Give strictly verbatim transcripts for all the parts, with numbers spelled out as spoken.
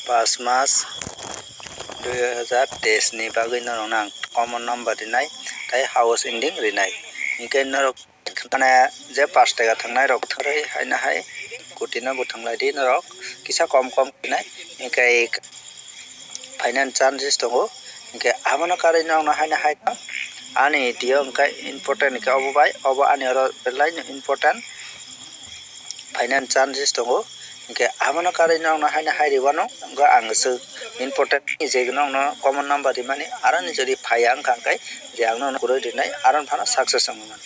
Pas mas dui hazar teis ni bagwi norokno ang common number rinai tei house ending rinai. Hinkhe norok mane je pas taka thangnai rok thorwi haino hai koti no bo thanglaidi norok kisa kom kom rinai. Hinkhe finance charges tongo. Hinkhe abono karwi norokno haino hai ani video hinkhe important hinkhe obo bai obo ani oro belai no important. Finance charges tongo. Hinkhe abono karwi norokno haino hai rwano wngkha ang swk important ni je norokno common number rimani aroni jodi phaiya wngkha hinkhe je ang norokno kwrwi rinai aroni phano success wngmani.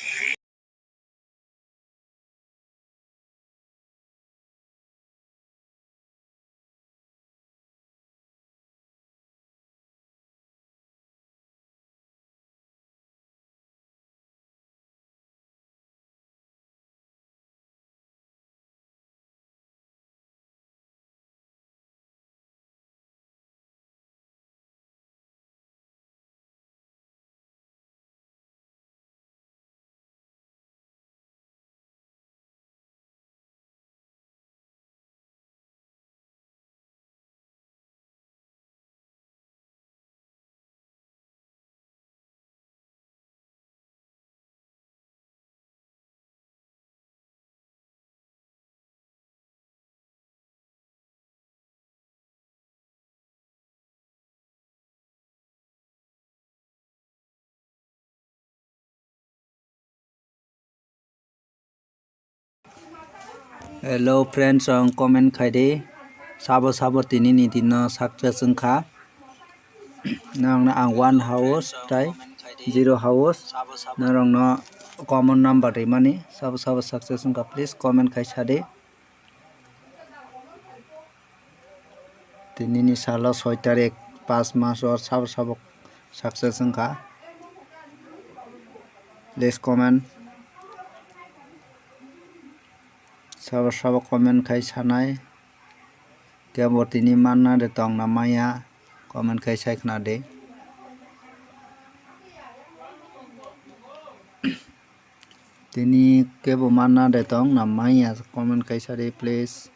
Hello friends, ang comment khai di, sabo sabo tini ni din no success wngkha. Norokno ang one house tai zero house norokno common number rimani, sabo sabo success wngkha, please comment khai sadi. Tini ni salo soi tarik, pas mas o sabo sabo success wngkha. Please comment. Sabo sabo comment khai sanai. Kebo tini manna de tong na maya, comment khai sai khna de. Tini kebo manna de tong na maya, comment kaisa di please.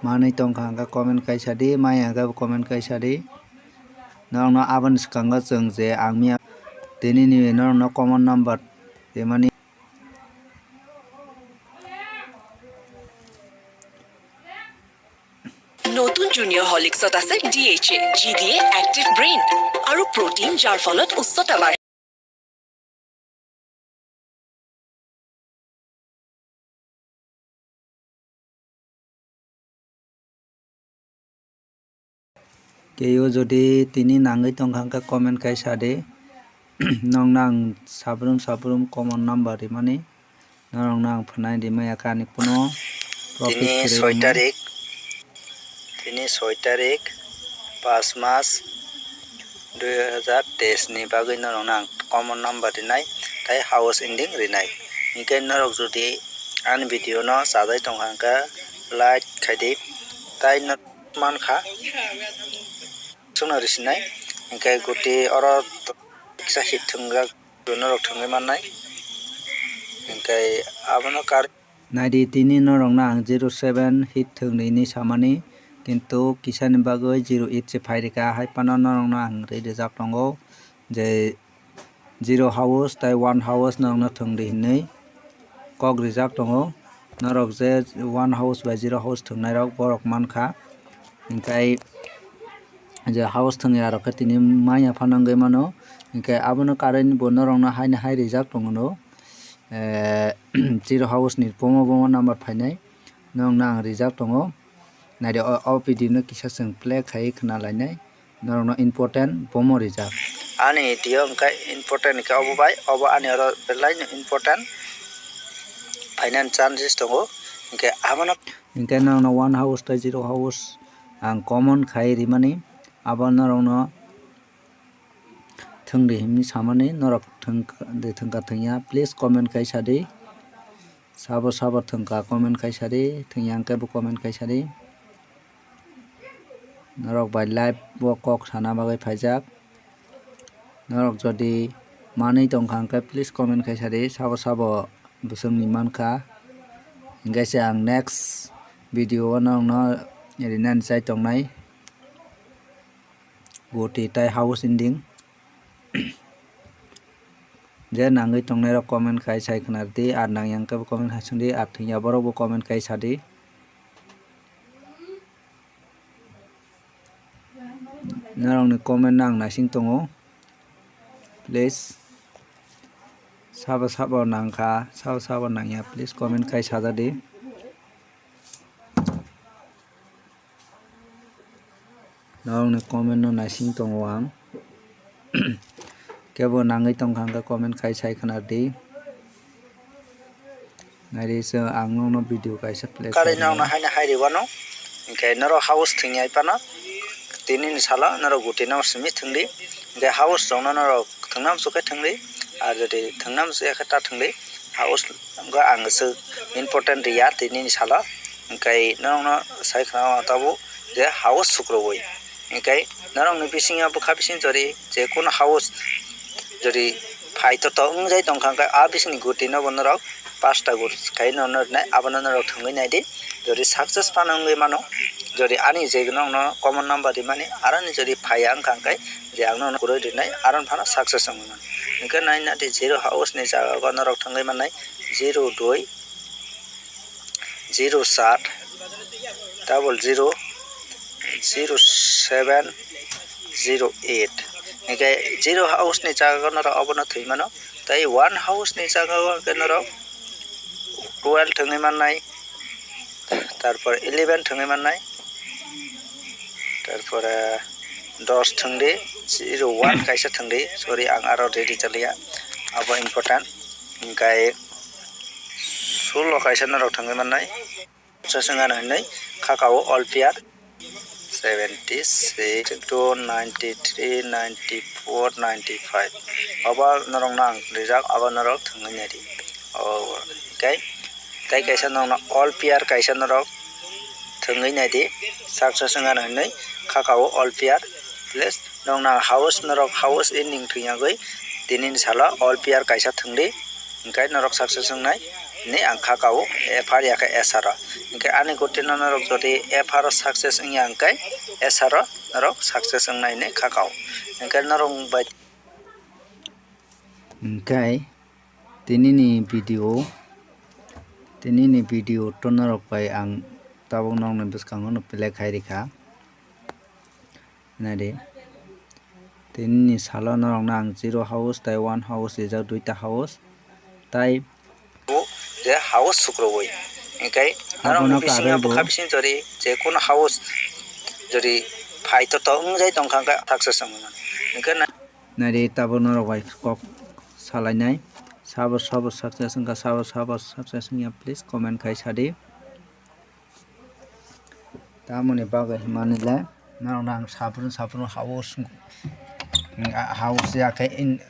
Manwi tongkha hwnkhe comment kaisa di, maya hwnkhe bo comment kaisa di. Norokno aboni swkango chwng je ang miya tini ni norokno common number rimani. নতুন জুনিয়ৰ হৰলিক্সত আছে D H A, যি দিয়ে active brain আৰু প্ৰটিন, যাৰ ফলত উচ্চতা বাঢ়ে। Keio jodi tini nangwi tongkha hwnkhe comment kai sa di. Nokno ang sabrum sabrum common number rimani. Norokno ang phwnai rimaya khe ani kuno profit kwrwi wngmani. Tini soi tarik, tini soi tarik, pas mas, dui hazar teis ni bagwi norokno ang common number rinai tei house ending rinai. Hinkhe norok jodi ani video no chajai tongkha hwnkhe like khai di, tei norok mankha chwngno risinai, hinkhe goti oro kisa hit thwngjak. Norok thwngwi mannai. Hinkhe abono kar- Naidi tini norokno ang zero seven hit thwngwi hinwi samani, kintu kisani bagwi zero eight se phai rwkha, hai phano norokno ang rijak tongo je zero house tei one house norokno thwngdi hinwi kok rijak tongo. Norok je one house bai zero house thwngnairok borok mankha. Hinkhe je house thwngya rok khe tini manya phano wngwi mano. Hinkhe abono karwi bo norokno haino hai rijak tongo no. Eh, zero house ni bomo bomo number phainai. Norokno ang rijak tongo. Naidi o, o video no kisa chwng play khai khna lainai. Norokno important bomo rijak. Ani tio hwnkhe important hwnkhe obo bai, obo ani oro belai no important finance chances tongo. Hwnkhe abono, hwnkhe nangno one house tei zero house ang common khai rimani, abo norokno thwngdi hinwi samani, norok thwngkha de thwngkha thwngya, please comment khai sadi. Sabo sabo thwngkha comment khai sadi, thwngya hwnkhe bo comment khai sadi. Norok bai live o kok sana bagwi phaijak. Norok jodi manwi tongkha hwnkhe please comment khai sadi, sabo sabo bwswkni mankha. Hwnkhe se ang next video o norokno rinani chai tongnai. Goti tai house ending. Je nangwi tongnairok comment khai sai khwna rwdi, ar nangya hwnkhe bo comment khai sadi, ar thwngya borok bo comment khai sadi. Norokni comment no ang naising tongo, please. Sabo sabo nangkha, sabo sabo nangya, please comment khai sajadi. Norokni comment no naising tongo ang. Kebo nangwi tongkha hwnkhe comment khai sai khwna rwdi. Naidi se ang nokno video kaisa play kari khainai. Nokno haino hai rwano. Hwnkhe norok house thwngya phano tinini salo norok gutino simi thwngdi. Hwnkhe house rokno norok thwngna muchukhe thwngdi. Ar jodi thwngna muchukya khe ta thwngdi. House wngkha ang se important rwya tinini salo. Hwnkhe norokno sai khwna tabuk je house sukrubui. Hwnkhe norokni bisingo bwkha bising jodi je kono house jodi phaito to wngjai tongkha hwnkhe a bisingni gutino bo norok pasta guti khai no rwnai, abono norok thwngwi naidi. Jodi success phano wngwi mano, jodi ani je nokno common number rimani aroni jodi phaiya wngkha hwnkhe je ang nokno kwrwi rinai aron phano success wngwi mano. Hwnkhe nai nadi zero house ni jaga o norok thwngwi mannai zero dui zero sat double zero zero seven zero eight. Hwnkhe zero house ni jaga o norok obono thwi mano. Tei one house ni jaga o hwnkhe norok twelve thwngwi mannai, tarpor eleven thwngwi mannai, tarpore dos thwngdi, zero one kaisa thwngdi, sorry, ang aro ready chaliya, abo important. Hwnkhe sullo kaisa norok thwngwi mannai. Success wngya hinwi khaka o all pair seventy six to ninety three, ninety four, ninety five. Obo norokno ang rijak, obo norok thwngwi naidi. O, tei, tei kaisa norokno all pair kaisa norok thwngwi naidi. Success wngya hinwi khaka o all pair. Please, norokno house, norok house ending thwngya gwi tinini salo all pair kaisa thwngdi. Hwnkhe norok success wngnai hinwi ang khaka o, F R ya khe S R o. Hwnkhe ani gutino norok jodi F R o success wngya hwnkhe S R o norok success wngnai hinwi khaka o. Hwnkhe norok bai. Hwnkhe tinini video, tinini video to norok bai ang tabuk nokni bwskango no play khai rikha. Naidi. Tinini salo norokno ang zero house tei one house rijak, duita house. Tai bo je house sukrubui. Hwnkhe norokni bisingo bwkha bising jodi je kono house jodi phaito to wngjai tongkha hwnkhe success wngwi mano. Hwnkhe na- Naidi tabuk norok bai kok salainai. Sabo sabo success wngkha, sabo sabo success wngya, please comment khai sadi. Tamoni bagwi hwnmani le norokno ang saphuru saphuru house, house ya khe in,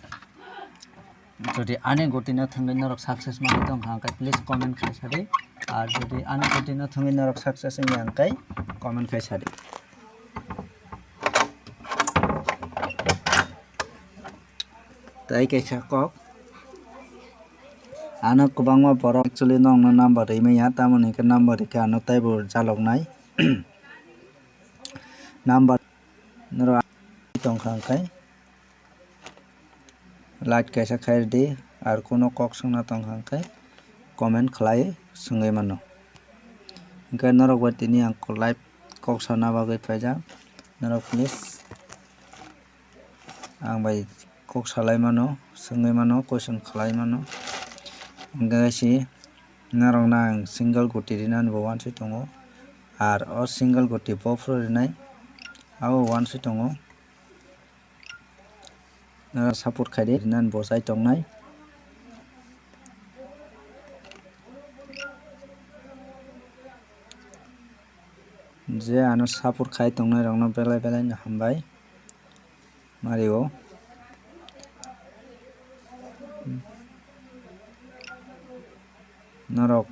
jodi ani gutino thwngwi norok success manwi tongkha hwnkhe please comment khai sadi. Ar jodi ani gutino thwngwi norok success wngya hwnkhe comment khai sadi. Tai kaisa kok. Ano kwbangma borok actually nokno number rimaya, tamoni hwnkhe number rikhe ano taibo jaloknai. Number norok tongkha hwnkhe like kaisa khairdi, ar kuno kok swngna tongkha hwnkhe comment khlai swngwi mano. Hwnkhe norok bai tini ang live kok sana bagwi paijak, norok please. Ang bai kok salai mano, swngwi mano, question khlai mano. Hwnkhe si norokno ang single goti rinani bo uansuk tongo. Ar o single goti bophuru rinai abo uansuk tongo. Noro support khaidi, nan bo chai tongnai. Je ano support khai tongnai rokno belai belai no hambai. Mario. Norok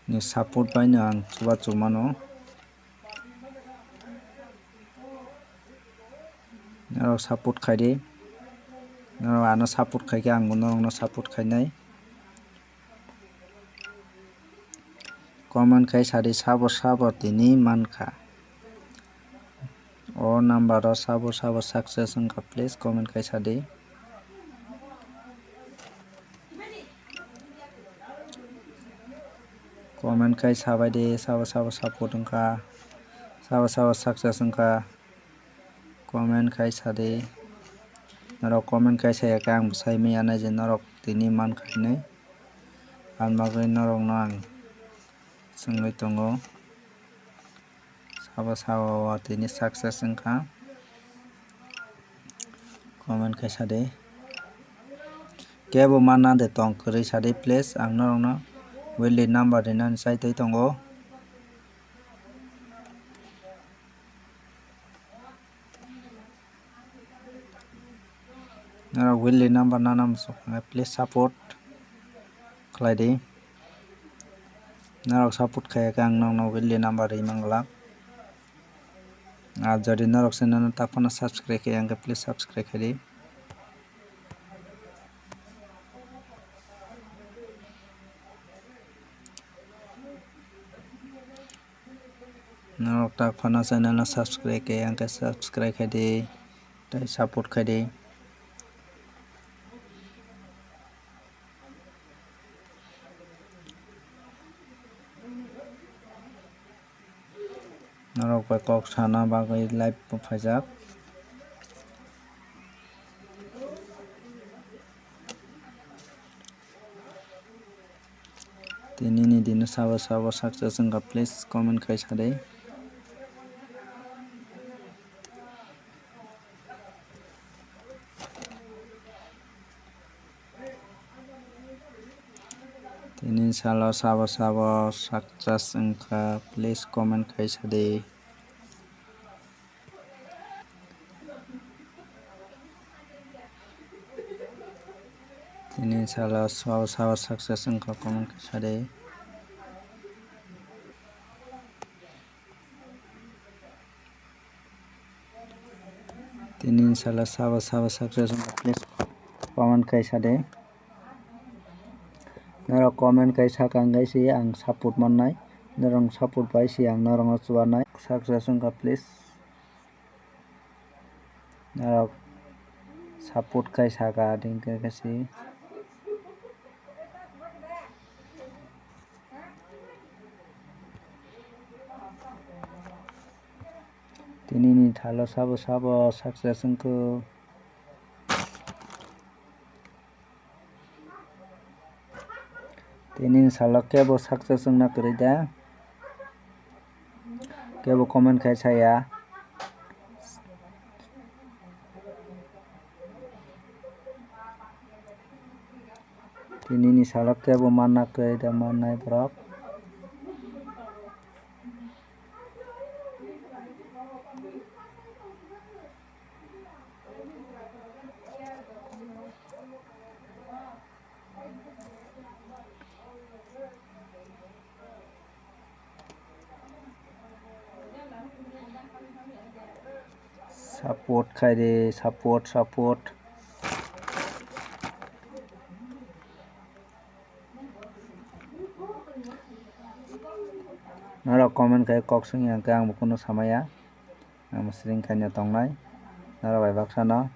ni support bai no ang chubachu mano. Norok support khaidi. Norok ano support khaikhe, angbo norokno support khainai. Comment khai sadi, sabo sabo tini mankha. O number o sabo sabo success wngkha, please comment khai sadi. Comment khai sabaidi, sabo sabo support wngkha, sabo sabo success wngkha. Comment khai sadi. Norok comment khai saya khe ang bwsai maya nai je norok tini mankha hinwi. Ang bagwi norokno ang swngwi tongo. Sabo sabo o tini success wngkha. Comment khai sadi. Kebo manna de tong kwrwi sadi, please. Ang norokno weekly number rinani chai twi tongo. Norok weekly number nana muchung khe, please support khlai di. Norok support khaiya khe ang nokno weekly number rwi man glak. Ar jodi norok channel no tak phano subscribe khaiya khe, please subscribe khai di. Norok tak phano channel no subscribe khe, ang khe subscribe khai di, tei support khai di. Norok bai kok sana bagwi live bo phaijak. Tini ni dino sabo sabo success wngkha, please comment khai sadi. Tini salo sabo sabo success wngkha, please comment khai sadi. Tini salo sabo sabo success wngkha, comment khai sadi. Tini salo sabo sabo success wngkha, please comment khai sadi. Norok comment khai sakha hwnkhe se ang support mannai, norok support bai se ang norokno chubanai. Success wngkha, please. Norok support khai sakha, hwnkhe khe se. Tini ni thalo sabo sabo success wngkha. Tini ni salo kebo success wngna kwrwi da, kebo comment khai saya. Tini ni salo kebo manna kwrwi da, mannai borok. Support khai di, support, support. Norok comment khai kok swngya hwnkhe ang bo kunu samaya. Ang bo sring khaina tongnai. Norok bai baksa no